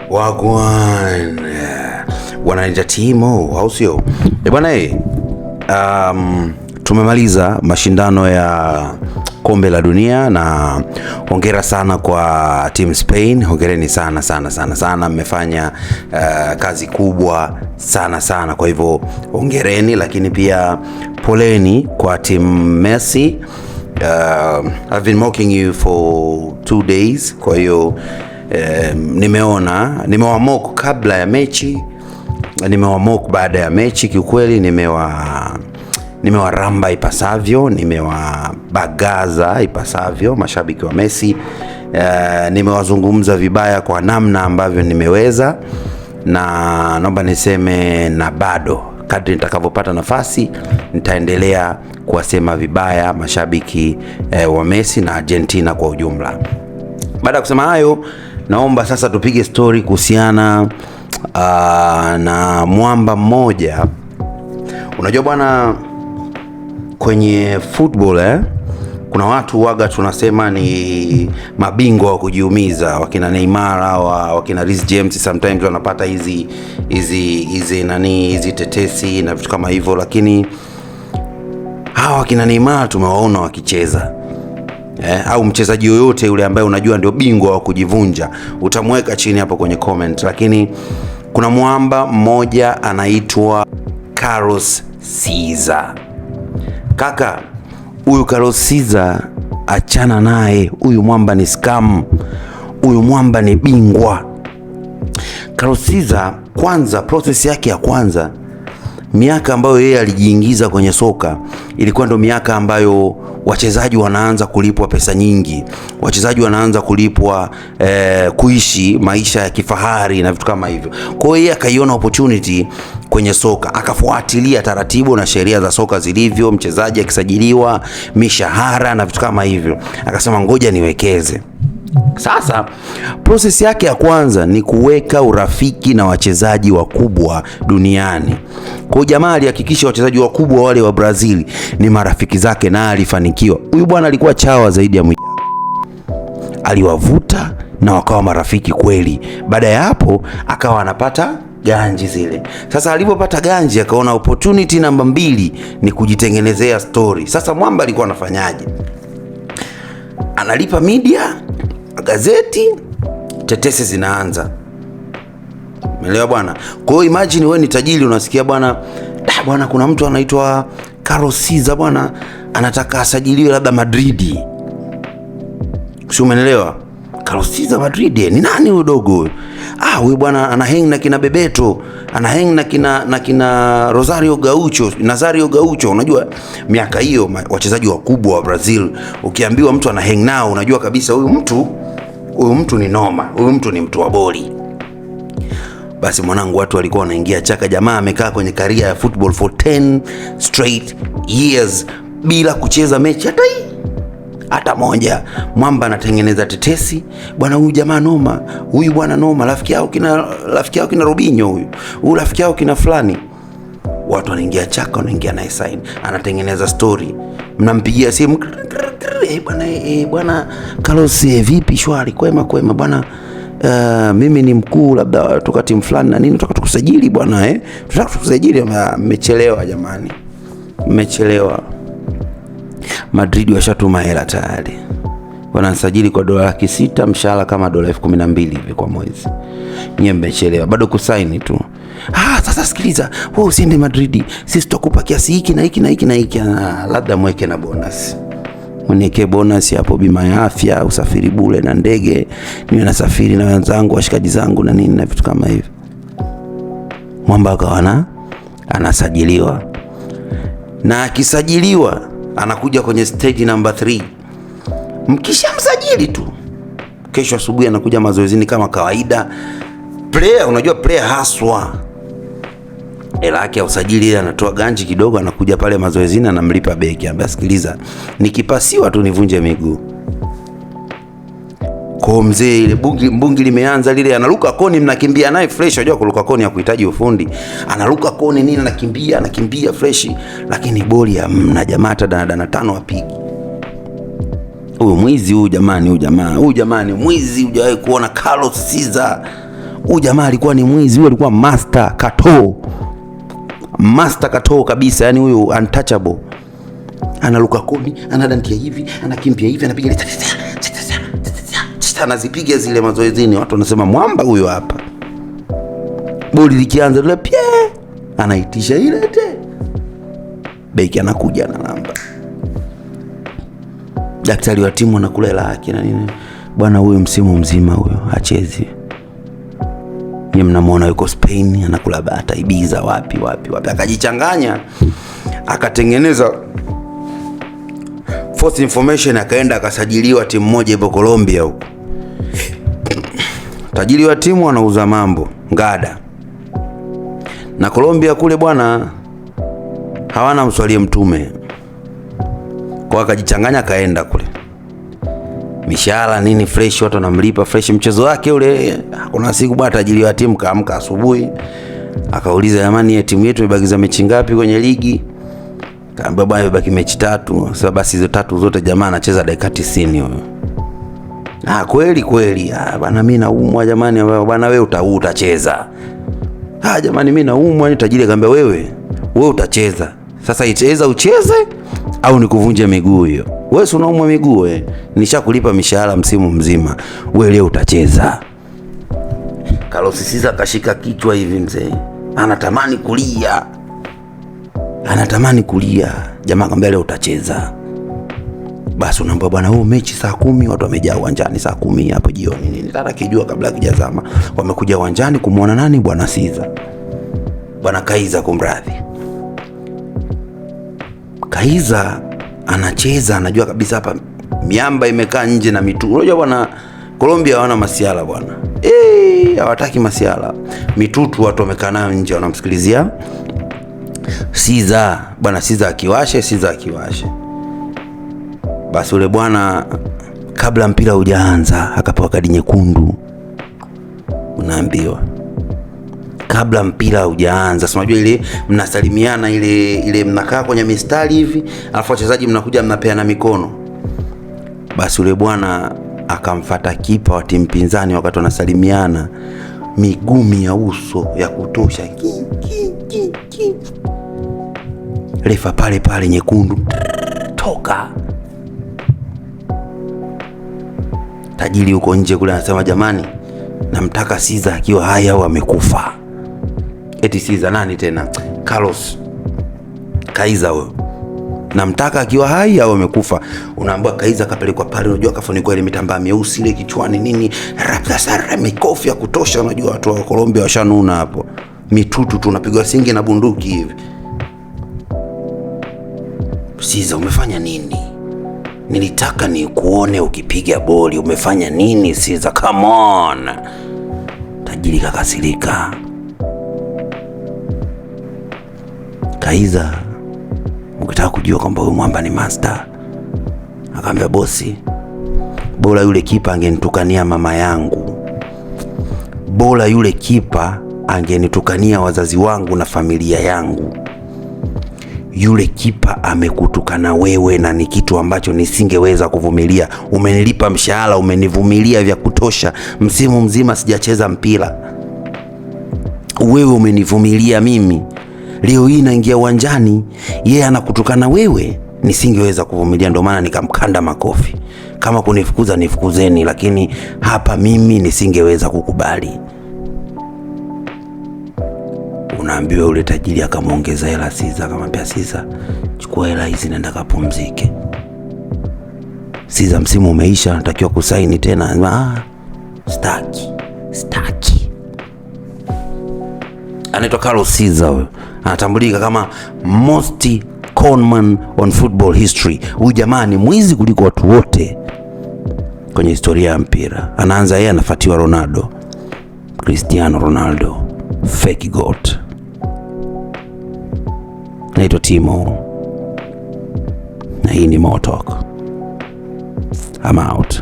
Wagwan wanaita Timo, au sio? E bwana eh, tumemaliza mashindano ya kombe la dunia na hongera sana kwa team Spain, hongereni sana sana sana sana, mmefanya kazi kubwa sana sana, kwa hivyo hongereni, lakini pia poleni kwa team Messi. I've been mocking you for 2 days, kwa hiyo nimeona nimewamock kabla ya mechi, nimewamock baada ya mechi. Kiukweli nimewaramba ipasavyo, nimewabagaza ipasavyo mashabiki wa Messi. Nimewazungumza vibaya kwa namna ambavyo nimeweza, na naomba niseme na bado kadri nitakavyopata nafasi nitaendelea kuwasema vibaya mashabiki wa Messi na Argentina kwa ujumla. Baada ya kusema hayo, naomba sasa tupige story kuhusiana na mwamba mmoja. Unajua bwana, kwenye football kuna watu waga tunasema ni mabingwa wa kujiumiza, wakina Neymar wa wakina Reece James sometimes wanapata hizi hizi hizi nani hizi tetesi na vitu kama hivyo, lakini hawa wakina Neymar tumewaona wakicheza au mchezaji yoyote yule ambaye unajua ndio bingwa wa kujivunja utamweka chini hapo kwenye comment, lakini kuna mwamba mmoja anaitwa Carlos Caesar. Kaka, huyu Carlos Caesar achana naye, huyu mwamba ni scam, huyu mwamba ni bingwa. Carlos Caesar, kwanza process yake ya kwanza, miaka ambayo yeye alijiingiza kwenye soka ilikuwa ndo miaka ambayo wachezaji wanaanza kulipwa pesa nyingi, wachezaji wanaanza kulipwa kuishi maisha ya kifahari na vitu kama hivyo. Kwa hiyo yeye akaiona opportunity kwenye soka, akafuatilia taratibu na sheria za soka zilivyo, mchezaji akisajiliwa, mishahara na vitu kama hivyo, akasema ngoja niwekeze. Sasa process yake ya kwanza ni kuweka urafiki na wachezaji wakubwa duniani. Kwa hiyo jamaa alihakikisha wachezaji wakubwa wale wa Brazil ni marafiki zake na alifanikiwa. Huyu bwana alikuwa chawa zaidi ya Mwijaku, aliwavuta na wakawa marafiki kweli. Baada ya hapo akawa anapata ganji zile. Sasa alipopata ganji akaona opportunity namba mbili ni kujitengenezea story. Sasa mwamba alikuwa anafanyaje? Analipa media, gazeti, tetesi zinaanza. Umeelewa bwana? Kwa hiyo imagine wewe ni tajiri unasikia bwana, da bwana, kuna mtu anaitwa Carlos Caesar bwana, anataka asajiliwe labda Madrid. Si umeelewa? Carlos Caesar Madrid, ni nani huyo dogo huyo? Ah, huyu bwana ana hang na kina Bebeto, ana hang na kina Rosario Gaucho, Nazario Gaucho. Unajua miaka hiyo wachezaji wakubwa wa Brazil, ukiambiwa mtu ana hang nao, unajua kabisa huyu mtu ni noma, huyu mtu ni mtu wa boli. Basi mwanangu, watu walikuwa wanaingia chaka. Jamaa amekaa kwenye career ya football for 10 straight years bila kucheza mechi hata hii hata moja. Mwamba anatengeneza tetesi bwana, huyu jamaa noma, huyu bwana noma, rafiki yao kina Robinho, huyu rafiki yao kina fulani. Watu wanaingia chaka, wanaingia naye sign, anatengeneza story, mnampigia simu, "Eh, bwana, bwana Carlos, vipi, shwari, kwema kwema bwana. Mimi ni mkuu labda toka timu fulani na nini, tunataka tukusajili bwana, tunataka tukusajili." Mmechelewa jamani, mmechelewa. Madrid washatuma hela tayari, wanasajili kwa dola 600,000, mshahara kama dola 12,000 hivi kwa mwezi. Nyie mmechelewa bado kusaini tu. Ah, sasa sikiliza, wewe usiende Madrid, sisi tutakupa kiasi hiki na hiki na hiki na hiki. Ah, labda mweke na bonus, mniwekee bonus hapo, bima ya afya, usafiri bure na ndege, niwe nasafiri na wenzangu, washikaji zangu na nini na vitu kama hivyo. Mwamba akawa anasajiliwa, na akisajiliwa anakuja kwenye stage number 3. Mkishamsajili tu, kesho asubuhi anakuja mazoezini kama kawaida. Player, unajua player haswa hela yake ya usajili ile, anatoa ganji kidogo, anakuja pale mazoezini, anamlipa beki, anambia sikiliza, nikipasiwa tu nivunje miguu. Kwa mzee ile bungi, mbungi limeanza lile, anaruka koni, mnakimbia naye fresh. Unajua kuruka koni ya kuhitaji ufundi, anaruka koni nini, anakimbia anakimbia fresh, lakini boli hamna jamaa, hata danadana tano apigi. Huyu mwizi huyu jamani, huyu jamaa huyu jamani, mwizi. Hujawahi kuona Carlos Caesar? Huyu jamaa alikuwa ni mwizi, huyu alikuwa master kato. Master kato kabisa, yani huyu untouchable. Analuka koni, anadankia hivi, anakimbia hivi, anapiga ile anazipiga zile mazoezini, watu wanasema mwamba huyo hapa. Boli likianza ile pie, anaitisha ile te. Beki anakuja na namba. Daktari wa timu anakula hela yake na nini. Bwana huyu msimu mzima huyo hachezi. Nyie mnamuona yuko Spain anakula bata Ibiza wapi wapi wapi. Akajichanganya, akatengeneza false information, akaenda akasajiliwa timu moja ipo Colombia huko. Tajiri wa timu anauza mambo ngada. Na Colombia kule bwana hawana mswalie mtume. Kwa akajichanganya akaenda kule. Mishahara nini fresh, watu wanamlipa fresh mchezo wake ule. Kuna siku bwana tajiri wa timu kaamka asubuhi akauliza, jamani, timu yetu imebakiza mechi ngapi kwenye ligi? Kaambia bwana imebaki mechi 3. Sasa basi hizo 3 zote jamaa anacheza dakika 90 huyo. Ah, kweli kweli. Ah bwana mimi naumwa jamani. Bwana wewe utacheza. Ah jamani mimi naumwa. Ni tajiri akamwambia wewe utacheza. Sasa itaweza ucheze au nikuvunje miguu hiyo? Wewe si unaumwa miguu wewe. Nishakulipa mishahara msimu mzima. Wewe leo utacheza. Carlos Caesar akashika kichwa hivi mzee. Anatamani kulia. Anatamani kulia. Jamaa akamwambia leo utacheza. Basi unaambiwa bwana huu mechi saa 10 watu wamejaa uwanjani saa 10 hapo jioni nini. Tata kijua kabla kijazama. Wamekuja uwanjani kumuona nani? Bwana Caesar. Bwana Kaiza kumradhi. Kaiza anacheza, anajua kabisa hapa miamba imekaa nje na mitu. Unajua bwana Colombia hawana masiala bwana. Hawataki masiala. Mitutu watu wamekaa nayo nje wanamsikilizia Caesar. Bwana Caesar akiwashe, Caesar akiwashe. Basi ule bwana kabla mpira hujaanza akapewa kadi nyekundu. Unaambiwa kabla mpira hujaanza, si unajua ile mnasalimiana ile mnakaa kwenye mistari hivi, alafu wachezaji mnakuja mnapeana mikono. Basi ule bwana akamfuata kipa wa timu pinzani wakati wanasalimiana, migumi ya uso ya kutosha. Ki, ki, ki, ki. Refa pale pale nyekundu. Toka. Tajiri huko nje kule anasema jamani, namtaka Caesar akiwa hai au amekufa. Eti Caesar nani tena? Carlos Kaiza huyo. Namtaka akiwa hai au amekufa. Unaambiwa Kaiza kapelekwa pale, unajua kafunikwa ile mitambaa meusi ile kichwani nini, rapta sara mikofi ya kutosha, unajua watu wa Colombia washanuna hapo. Mitutu tunapigwa singi na bunduki hivi. Caesar umefanya nini? Nilitaka nikuone ukipiga boli, umefanya nini Caesar? Come on. Tajiri kakasirika. Kaiza, ukitaka kujua kwamba huyu mwamba ni master, akamwambia bosi, bora yule kipa angenitukania mama yangu, bora yule kipa angenitukania wazazi wangu na familia yangu. Yule kipa amekutukana wewe na ni kitu ambacho nisingeweza kuvumilia. Umenilipa mshahara, umenivumilia vya kutosha, msimu mzima sijacheza mpira, wewe umenivumilia mimi. Leo hii naingia uwanjani, yeye anakutukana wewe, nisingeweza kuvumilia, ndio maana nikamkanda makofi. Kama kunifukuza nifukuzeni, lakini hapa mimi nisingeweza kukubali. Unaambiwa yule tajiri akamwongeza hela Caesar, akamwambia Caesar, chukua hela hizi nenda kapumzike. Caesar msimu umeisha, anatakiwa kusaini tena. Staki, staki. Anaitwa Carlos Caesar huyo. Anatambulika kama most conman on football history. Huyu jamaa ni mwizi kuliko watu wote kwenye historia ya mpira. Anaanza yeye, anafuatiwa Ronaldo, Cristiano Ronaldo, fake goat. Naitwa Timo na hii ni Mo Talk. I'm out.